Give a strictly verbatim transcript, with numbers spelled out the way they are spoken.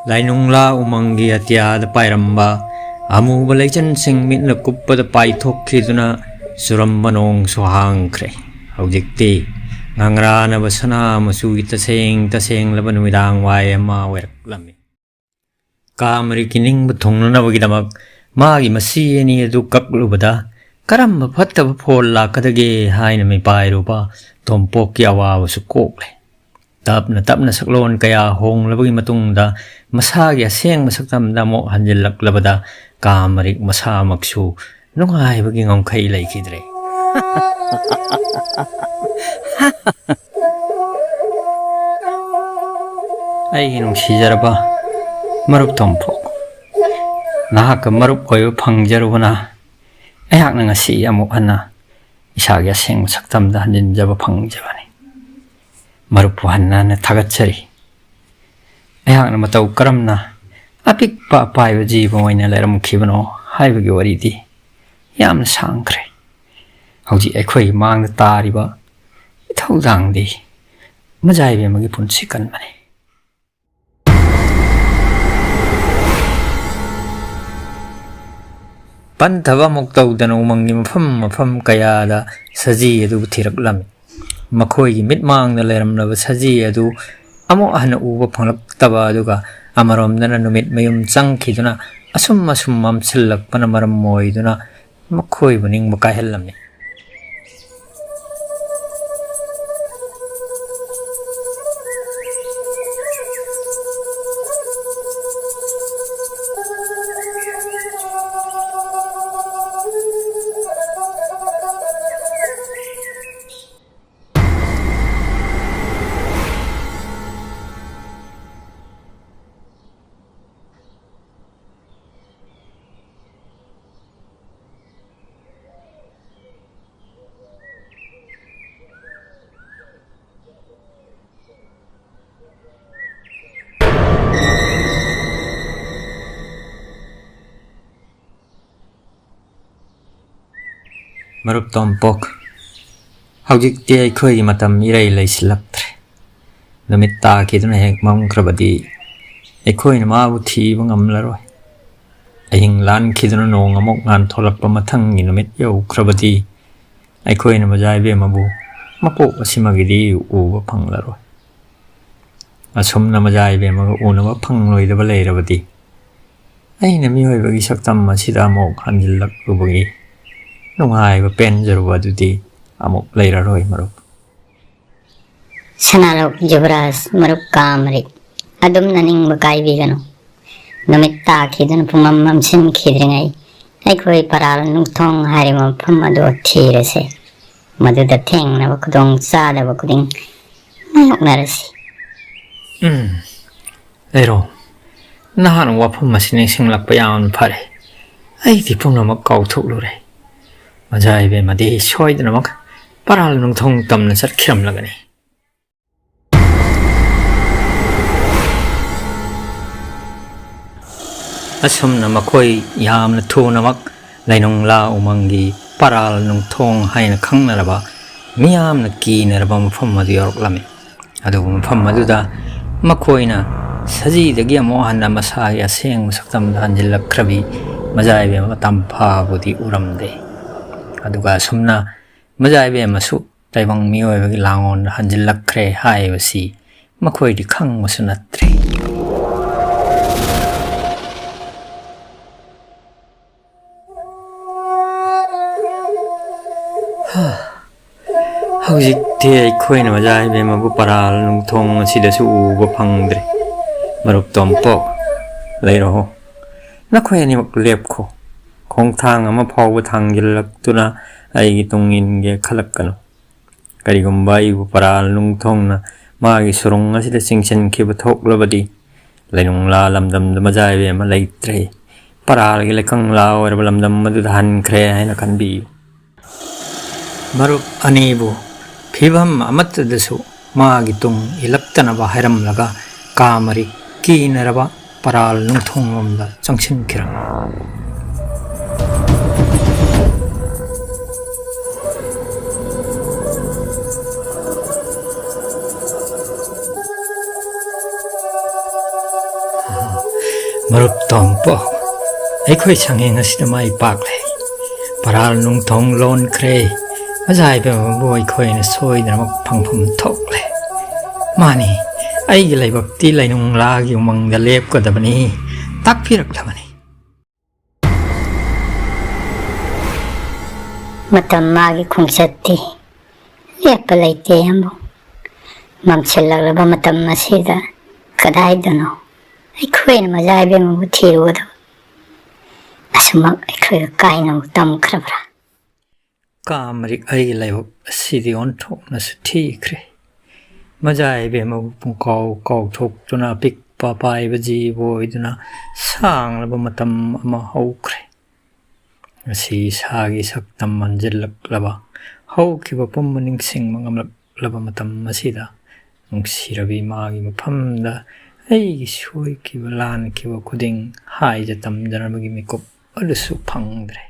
ꯂꯥꯏꯅꯨꯡꯂꯥ ꯎꯃꯪꯒꯤ ꯑꯇꯤꯌꯥꯗ ꯄꯥꯏꯔꯝꯕ ꯑꯃꯨꯕ ꯂꯩꯆꯤꯟꯁꯤꯡ ꯃꯤꯠꯅ ꯀꯨꯞꯄꯗ ꯄꯥꯏꯊꯣꯛꯈꯤꯗꯨꯅ ꯆꯨꯔꯝꯕ ꯅꯣꯡꯁꯨ ꯍꯥꯡꯈ꯭ꯔꯦ꯫ ꯍꯧꯖꯤꯛꯇꯤ ꯉꯥꯡꯔꯥꯅꯕ ꯁꯅꯥ ꯃꯆꯨꯒꯤ ꯇꯁꯦꯡ ꯇꯁꯦꯡꯂꯕ ꯅꯨꯃꯤꯗꯥꯡ ꯋꯥꯏ ꯑꯃ ꯑꯣꯏꯔꯛꯂꯝꯃꯤ꯫ ꯀꯥ ꯃꯔꯤꯛꯀꯤ ꯅꯤꯡꯕ ꯊꯨꯡꯅꯅꯕꯒꯤꯗꯃꯛ ꯃꯥꯒꯤ ꯃꯁꯤ ꯑꯅꯤ ꯑꯗꯨ ꯀꯛꯂꯨꯕꯗ ꯀꯔꯝꯕ ꯐꯠꯇꯕ ꯐꯣꯜ ꯂꯥꯛꯀꯗꯒꯦ ꯍꯥꯏꯅ ꯃꯤꯄꯥꯏꯔꯨꯕ ꯇꯣꯝꯄꯣꯛꯀꯤ ꯑꯋꯥꯕꯁꯨ ꯀꯣꯛꯂꯦ꯫ ꯇꯞꯅ ꯇꯞꯅ ꯁꯛꯂꯣꯟ ꯀꯌꯥ ꯍꯣꯡꯂꯕꯒꯤ ꯃꯇꯨꯡꯗ ꯃꯁꯥꯒꯤ ꯑꯁꯦꯡꯕ ꯁꯛꯇꯝꯗ ꯑꯃꯨꯛ ꯍꯟꯖꯤꯜꯂꯛꯂꯕꯗ ꯀꯥ ꯃꯔꯤꯛ ꯃꯁꯥꯃꯛꯁꯨ ꯅꯨꯡꯉꯥꯏꯕꯒꯤ ꯉꯝꯈꯩ ꯂꯩꯈꯤꯗ꯭ꯔꯦ꯫ ꯑꯩꯒꯤ ꯅꯨꯡꯁꯤꯖꯔꯕ ꯃꯔꯨꯞ ꯇꯣꯝꯄꯣꯛ, ꯅꯍꯥꯛꯀ ꯃꯔꯨꯞ ꯑꯣꯏꯕ ꯐꯪꯖꯔꯨꯕꯅ ꯑꯩꯍꯥꯛꯅ ꯉꯁꯤ ꯑꯃꯨꯛ ꯍꯟꯅ ꯏꯁꯥꯒꯤ ꯑꯁꯦꯡꯕ ꯁꯛꯇꯝꯗ ꯍꯟꯖꯤꯟꯖꯕ ꯐꯪꯖꯕꯅꯤ꯫ ꯃꯔꯨꯞꯄꯨ ꯍꯟꯅ ꯍꯟꯅ ꯊꯥꯒꯠꯆꯔꯤ꯫ ꯑꯩꯍꯥꯛꯅ ꯃꯇꯧ ꯀꯔꯝꯅ ꯑꯄꯤꯛꯄ ꯑꯄꯥꯏꯕ ꯖꯤꯕ ꯑꯣꯏꯅ ꯂꯩꯔꯝꯈꯤꯕꯅꯣ ꯍꯥꯏꯕꯒꯤ ꯋꯥꯔꯤꯗꯤ ꯌꯥꯝꯅ ꯁꯥꯡꯈ꯭ꯔꯦ꯫ ꯍꯧꯖꯤꯛ ꯑꯩꯈꯣꯏꯒꯤ ꯃꯥꯡꯗ ꯇꯥꯔꯤꯕ ꯏꯊꯧꯗꯥꯡꯗꯤ ꯃꯖꯥ ꯏꯕꯦꯝꯃꯒꯤ ꯄꯨꯟꯁꯤ ꯀꯟꯕꯅꯤ꯫ ꯄꯟꯊꯕ ꯑꯃꯨꯛ ꯇꯧꯗꯅ ꯎꯃꯪꯒꯤ ꯃꯐꯝ ꯃꯐꯝ ꯀꯌꯥꯗ ꯁꯖꯤ ꯑꯗꯨꯕꯨ ꯊꯤꯔꯛꯂꯝꯃꯤ꯫ ꯃꯈꯣꯏꯒꯤ ꯃꯤꯠꯃꯥꯡꯗ ꯂꯩꯔꯝꯂꯕ ꯁꯖꯤ ꯑꯗꯨ ꯑꯃꯨꯛ ꯍꯟꯅ ꯎꯕ ꯐꯪꯂꯛꯇꯕ, ꯑꯗꯨꯒ ꯑꯃꯔꯣꯝꯗꯅ ꯅꯨꯃꯤꯠ ꯃꯌꯨꯝ ꯆꯪꯈꯤꯗꯨꯅ ꯑꯁꯨꯝ ꯑꯁꯨꯝ ꯃꯝꯁꯤꯜꯂꯛꯄꯅ ꯃꯔꯝ ꯑꯣꯏꯗꯨꯅ ꯃꯈꯣꯏꯕꯨ ꯅꯤꯡꯕ ꯀꯥꯏꯍꯜꯂꯝꯃꯤ꯫ ꯃꯔꯨꯞ ꯇꯣꯝꯄꯣꯛ, ꯍꯧꯖꯤꯛꯇꯤ ꯑꯩꯈꯣꯏꯒꯤ ꯃꯇꯝ ꯏꯔꯩ ꯂꯩꯁꯤꯜꯂꯛꯇ꯭ꯔꯦ꯫ ꯅꯨꯃꯤꯠ ꯇꯥꯈꯤꯗꯨꯅ ꯍꯦꯛ ꯃꯝꯈ꯭ꯔꯕꯗꯤ ꯑꯩꯈꯣꯏꯅ ꯃꯥꯕꯨ ꯊꯤꯕ ꯉꯝꯂꯔꯣꯏ꯫ ꯑꯍꯤꯡ ꯂꯥꯟꯈꯤꯗꯨꯅ ꯅꯣꯡ ꯑꯃꯨꯛ ꯉꯥꯟꯊꯣꯛꯂꯛꯄ ꯃꯊꯪꯒꯤ ꯅꯨꯃꯤꯠ ꯌꯧꯈ꯭ꯔꯕꯗꯤ ꯑꯩꯈꯣꯏꯅ ꯃꯖꯥ ꯏꯕꯦꯝꯃꯕꯨ ꯃꯄꯣꯛ ꯑꯁꯤꯃꯒꯤꯗꯤ ꯎꯕ ꯐꯪꯂꯔꯣꯏ꯫ ꯑꯁꯨꯝꯅ ꯃꯖꯥ ꯏꯕꯦꯝꯃꯒ ꯎꯅꯕ ꯐꯪꯂꯣꯏꯗꯕ ꯂꯩꯔꯕꯗꯤ ꯑꯩꯅ ꯃꯤꯑꯣꯏꯕꯒꯤ ꯁꯛꯇꯝ ꯑꯁꯤꯗ ꯑꯃꯨꯛ ꯍꯟꯖꯤꯜꯂꯛꯂꯨꯕꯒꯤ ꯅꯨꯡꯉꯥꯏꯕ ꯄꯦꯟꯖꯔꯨꯕ ꯑꯗꯨꯗꯤ ꯑꯃꯨꯛ ꯂꯩꯔꯔꯣꯏ, ꯃꯔꯨꯞ꯫ ꯁꯅꯥꯂꯣꯛ ꯌꯨꯕꯔꯥꯖ, ꯃꯔꯨꯞ ꯀꯥꯃꯔꯤꯛ, ꯑꯗꯨꯝꯅ ꯅꯤꯡꯕ ꯀꯥꯏꯕꯤꯒꯅꯨ꯫ ꯅꯨꯃꯤꯠ ꯇꯥꯈꯤꯗꯨꯅ ꯄꯨꯡꯃꯝ ꯃꯝꯁꯤꯟꯈꯤꯗ꯭ꯔꯤꯉꯩ ꯑꯩꯈꯣꯏ ꯄꯔꯥꯜ ꯅꯨꯡꯊꯣꯡ ꯍꯥꯏꯔꯤꯕ ꯃꯐꯝ ꯑꯗꯨ ꯊꯤꯔꯁꯦ꯫ ꯃꯗꯨꯗ ꯊꯦꯡꯅꯕ ꯈꯨꯗꯣꯡ ꯆꯥꯗꯕ ꯈꯨꯗꯤꯡ ꯃꯥꯌꯣꯛꯅꯔꯁꯤ꯫ ꯎꯝ, ꯂꯩꯔꯣ꯫ ꯅꯍꯥꯛꯅ ꯋꯥꯐꯝ ꯑꯁꯤ ꯅꯤꯡꯁꯤꯡꯂꯛꯄ ꯌꯥꯝꯅ ꯐꯔꯦ꯫ ꯑꯩꯗꯤ ꯄꯨꯝꯅꯃꯛ ꯀꯥꯎꯊꯣꯛꯂꯨꯔꯦ꯫ ꯃꯖꯥ ꯏꯕꯦꯝꯃꯗꯤ ꯁꯣꯏꯗꯅꯃꯛ ꯄꯔꯥꯜ ꯅꯨꯡꯊꯣꯡ ꯇꯝꯅ ꯆꯠꯈꯤꯔꯝꯂꯒꯅꯤ꯫ ꯑꯁꯨꯝꯅ ꯃꯈꯣꯏ ꯌꯥꯝꯅ ꯊꯨꯅꯃꯛ ꯂꯩꯅꯨꯡꯂꯥ ꯎꯃꯪꯒꯤ ꯄꯔꯥꯜ ꯅꯨꯡꯊꯣꯡ ꯍꯥꯏꯅ ꯈꯪꯅꯔꯕ ꯃꯤꯌꯥꯝꯅ ꯀꯤꯅꯔꯕ ꯃꯐꯝ ꯑꯗꯨ ꯌꯧꯔꯛꯂꯝꯃꯤ꯫ ꯑꯗꯨꯕꯨ ꯃꯐꯝ ꯑꯗꯨꯗ ꯃꯈꯣꯏꯅ ꯁꯖꯤꯗꯒꯤ ꯑꯃꯨꯛ ꯍꯟꯅ ꯃꯁꯥꯒꯤ ꯑꯁꯦꯡꯕ ꯁꯛꯇꯝꯗ ꯍꯟꯖꯤꯜꯂꯛꯈ꯭ꯔꯕꯤ ꯃꯖꯥ ꯏꯕꯦꯝꯃ ꯇꯝꯐꯥꯕꯨꯗꯤ ꯎꯔꯝꯗꯦ꯫ ꯑꯗꯨꯒ ꯑꯁꯨꯝꯅ ꯃꯖꯥ ꯏꯕꯦꯝꯃꯁꯨ ꯇꯥꯏꯕꯪ ꯃꯤꯑꯣꯏꯕꯒꯤ ꯂꯥꯡꯑꯣꯟꯗ ꯍꯟꯖꯤꯜꯂꯛꯈ꯭ꯔꯦ ꯍꯥꯏꯕꯁꯤ ꯃꯈꯣꯏꯗꯤ ꯈꯪꯕꯁꯨ ꯅꯠꯇ꯭ꯔꯦ꯫ ꯍꯥ, ꯍꯧꯖꯤꯛꯇꯤ ꯑꯩꯈꯣꯏꯅ ꯃꯖꯥ ꯏꯕꯦꯝꯃꯕꯨ ꯄꯔꯥꯜ ꯅꯨꯡꯊꯣꯡ ꯑꯁꯤꯗꯁꯨ ꯎꯕ ꯐꯪꯗ꯭ꯔꯦ꯫ ꯃꯔꯨꯞ ꯇꯣꯝꯄꯣꯛ, ꯂꯩꯔꯣ꯫ ꯅꯈꯣꯏ ꯑꯅꯤꯃꯛ ꯂꯦꯞꯈꯣ꯫ ꯈꯣꯡꯊꯥꯡ ꯑꯃ ꯐꯥꯎꯕ ꯊꯥꯡꯖꯤꯜꯂꯛꯇꯨꯅ ꯑꯩꯒꯤ ꯇꯨꯡ ꯏꯟꯒꯦ ꯈꯜꯂꯛꯀꯅꯨ꯫ ꯀꯔꯤꯒꯨꯝꯕ ꯑꯩꯕꯨ ꯄꯔꯥꯜ ꯅꯨꯡꯊꯣꯡꯅ ꯃꯥꯒꯤ ꯁꯨꯔꯨꯡ ꯑꯁꯤꯗ ꯆꯤꯡꯁꯤꯟꯈꯤꯕ ꯊꯣꯛꯂꯕꯗꯤ, ꯂꯩꯅꯨꯡꯂꯥ ꯂꯝꯗꯝꯗ ꯃꯖꯥ ꯏꯕꯦꯝꯃ ꯂꯩꯇ꯭ꯔꯦ꯫ ꯄꯔꯥꯜꯒꯤ ꯂꯩꯀꯪꯂꯥ ꯑꯣꯏꯔꯕ ꯂꯝꯗꯝ ꯑꯗꯨꯗ ꯍꯟꯈ꯭ꯔꯦ ꯍꯥꯏꯅ ꯈꯟꯕꯤꯌꯨ꯫ ꯃꯔꯨꯞ ꯑꯅꯤꯕꯨ ꯐꯤꯕꯝ ꯑꯃꯠꯇꯗꯁꯨ ꯃꯥꯒꯤ ꯇꯨꯡ ꯏꯜꯂꯛꯇꯅꯕ ꯍꯥꯏꯔꯝꯂꯒ ꯀꯥꯃꯔꯤ ꯀꯤꯅꯔꯕ ꯄꯔꯥꯜ ꯅꯨꯡꯊꯣꯡꯂꯣꯝꯗ ꯆꯪꯁꯤꯟꯈꯤꯔꯝꯃꯤ꯫ ꯇꯣꯝꯄꯣꯛ, ꯑꯩꯈꯣꯏ ꯁꯪꯍꯦꯡ ꯑꯁꯤꯗ ꯃꯥꯏ ꯄꯥꯛꯂꯦ꯫ ꯄꯔꯥꯜ ꯅꯨꯡꯊꯣꯡ ꯂꯣꯟꯈ꯭ꯔꯦ꯫ ꯃꯖꯥ ꯏꯕꯦꯝꯃꯕꯨ ꯑꯩꯈꯣꯏꯅ ꯁꯣꯏꯗꯅꯃꯛ ꯐꯪꯐꯝ ꯊꯣꯛꯂꯦ꯫ ꯃꯥꯅꯤ, ꯑꯩꯒꯤ ꯂꯥꯏꯕꯛꯇꯤ ꯂꯩꯅꯨꯡꯂꯥꯒꯤ ꯎꯃꯪꯗ ꯂꯦꯞꯀꯗꯕꯅꯤ꯫ ꯇꯥꯛꯄꯤꯔꯛꯂꯕꯅꯤ꯫ ꯃꯇꯝ ꯃꯥꯒꯤ ꯈꯣꯡꯆꯠꯇꯤ ꯂꯦꯞꯄ ꯂꯩꯇꯦ ꯑꯃꯕꯨ꯫ ꯃꯝꯁꯤꯜꯂꯛꯂꯕ ꯃꯇꯝ ꯑꯁꯤꯗ ꯀꯗꯥꯏꯗꯅꯣ ꯑꯩꯈꯣꯏꯅ ꯃꯖꯥ ꯏꯕꯦꯝꯃꯕꯨ ꯊꯤꯔꯨꯒꯗꯕ? ꯑꯁꯨꯃꯛ ꯑꯩꯈꯣꯏꯒ ꯀꯥꯏꯅꯕ ꯇꯝꯈ꯭ꯔꯕ꯭ꯔꯥ? ꯀꯥ ꯃꯔꯤꯛ, ꯑꯩꯒꯤ ꯂꯥꯏꯕꯛ ꯑꯁꯤꯗꯤ ꯑꯣꯟꯊꯣꯛꯅꯁꯨ ꯊꯤꯈ꯭ꯔꯦ꯫ ꯃꯖꯥ ꯏꯕꯦꯝꯃꯕꯨ ꯄꯨꯡꯀꯥꯎ ꯀꯥꯎꯊꯣꯛꯇꯨꯅ ꯑꯄꯤꯛꯄ ꯑꯄꯥꯏꯕ ꯖꯤꯕ ꯑꯣꯏꯗꯨꯅ ꯁꯥꯡꯂꯕ ꯃꯇꯝ ꯑꯃ ꯍꯧꯈ꯭ꯔꯦ꯫ ꯉꯁꯤ ꯏꯁꯥꯒꯤ ꯁꯛꯇꯝ ꯃꯟꯖꯤꯜꯂꯛꯂꯕ, ꯍꯧꯈꯤꯕ ꯄꯨꯝꯕ ꯅꯤꯡꯁꯤꯡꯕ ꯉꯝꯂꯛꯂꯕ ꯃꯇꯝ ꯑꯁꯤꯗ, ꯅꯨꯡꯁꯤꯔꯕꯤ ꯏꯃꯥꯒꯤ ꯃꯐꯝꯗ ꯑꯩꯒꯤ ꯁꯣꯏꯈꯤꯕ ꯂꯥꯟꯈꯤꯕ ꯈꯨꯗꯤꯡ ꯍꯥꯏꯖ ꯇꯝꯖꯅꯕꯒꯤ ꯃꯤꯀꯨꯞ ꯑꯗꯨꯁꯨ ꯐꯪꯗ꯭ꯔꯦ꯫